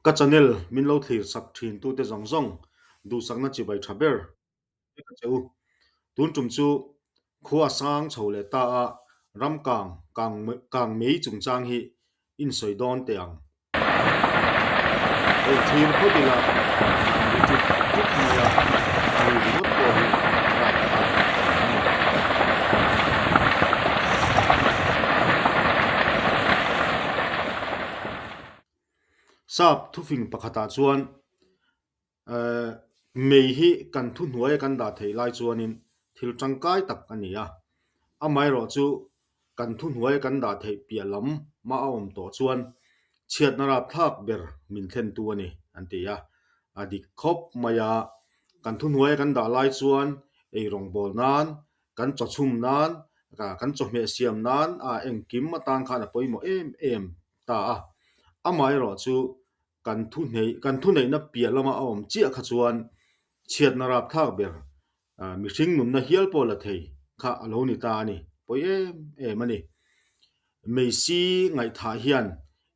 Ka channel min lo thlir sak thin tute zawng zawng duhsakna chibai tha ber vek a che u. Tun tum chu khua a sang chho leh ta a, ram kang kang kang mei chungchang hi insawi dawn teh ang. Hei thlir phawt ila kang ri ṭut ṭut mai a, a ri ringawt pawh hi rapthlak a ni. Sap thufing pakhatah chuan Mei hi kan thuhnuaia kan dah theih lai chuanin thil tangkai tak a ni a, amaherawh chu kan thuhnuaia kan dah theih piah lam mah a awm tawh chuan chhiatna rapthlak ber min thlentu a ni an ti a. A dik khawp mai a, kan thuhnuaia kan dah lai chuan ei rawngbawl nan, kan chawchhum nan, kan chawhmeh siam nan a engkim atan khan a pawimawh em em ta a, amaherawh chu Kan thuhneih, kan thuneihna piah lama a awm chiah kha chuan chhiatna rapthlak ber, mihring nunna hial pawh la thei kha a lo ni ta a ni, pawi em em a ni. Meisi ngaihthah hian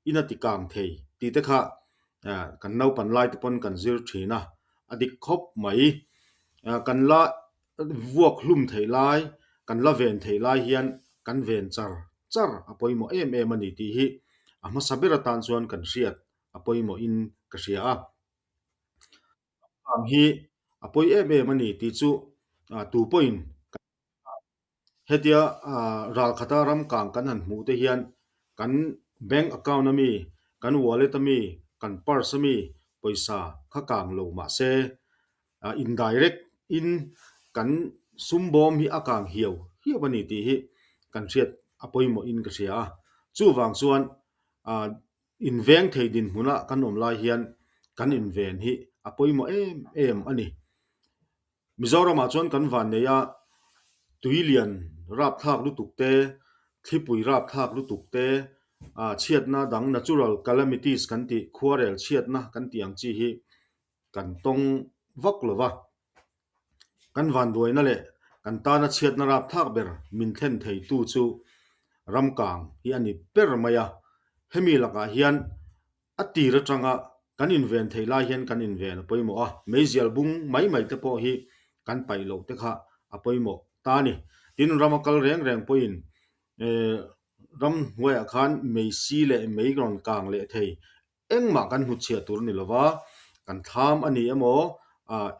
in a ti kang thei tih te kha kan naupan lai te pawn kan zir thin a, a dik khawp mai. Kan la vuak hlum theih lai, kan la ven theih lai hian kan ven char char a pawimawh em em a ni tih hi a hmasa ber atan chuan kan hriat a pawimawhin ka hria a. Ang hi a pawi em em a ni tih chu tu pawhin kan hria a. Hetia ralkhata ram kang kan han hmuh te hian kan bank account ami, kan wallet ami, kan purse ami pawisa kha kang lo mahse indirect in kan sum bawm hi a kang hiau hiau a ni tih hi kan hriat a pawimawh in ka hria a. Chuvang chuan inveng thei dinhmuna kan awm lai hian kan inven hi a pawimawh em em a ni. Mizoramah chuan kan van nei a, tui lian rapthlak lutuk te, thlipui rapthlak lutuk te, chhiatna dang natural calamities kan tih, khuarel chhiatna kan tih ang chi hi kan tawng vak lo va. Kan vanduaina leh kan tana chhiatna rapthlak ber min thlen theitu chu ramkang hi a ni ber mai a. Hemi lakah hian A tir atanga kan inven theih lai hian kan inven a pawimawh a, meizial bung mai mai te pawh hi kan paih loh te kha a pawimawh ta a ni. Tin, rama kal reng reng pawhin ram hnuaiah khan meisi leh mei rawn kang leh thei engmah kan hnutchhiah tur a ni lova, kan thlam a ni emaw,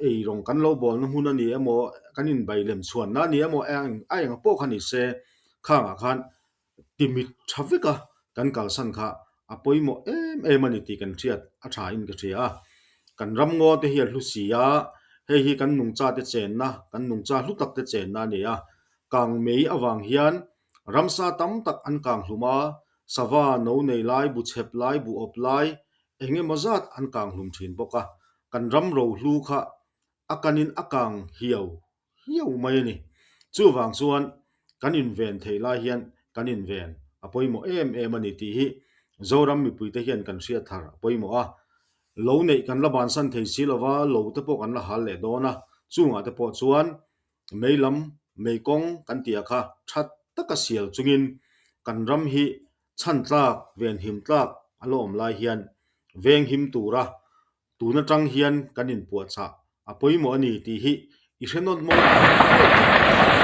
ei rawng kan lo bawlna hmun a ni emaw, kan inbai lem chhuanna a ni emaw, a eng pawh kha ni se khangah khan Timit tha vek a kan kalsan kha a pawimawh em em a ni tih kan hriat a tha in ka hria a. Kan ram ngaw te hi a hlu si a, hei hi kan nungcha te chenna, kan nungcha hlu tak te chenna a ni a. Kang mei avang hian ramsa tam tak an kang hlum a, sava, no nei lai, bu chhep lai, bu awp lai eng emaw zat an kang hlum thin bawk a. Kan ram rohlu kha a kanin a kang hiau hiau mai a ni. Chuvang chuan kan inven theih lai hian kan inven a pawimawh em em a ni tih hi Zoram mipuite hian kan hriat thar a pawimawh a. Lo neih kan la bansan thei si lova, lo te pawh kan la hal leh dawn a, chungah te pawh chuan mei lam, mei kawng kan tih ah kha tha taka sial chungin kan ram hi chhan tlak, venhim tlak a la awm lai hian venghim tura Tun atang hian kan inpuahchah a pawimawh a ni tih hi i hre nawt mawlh mawlh ang.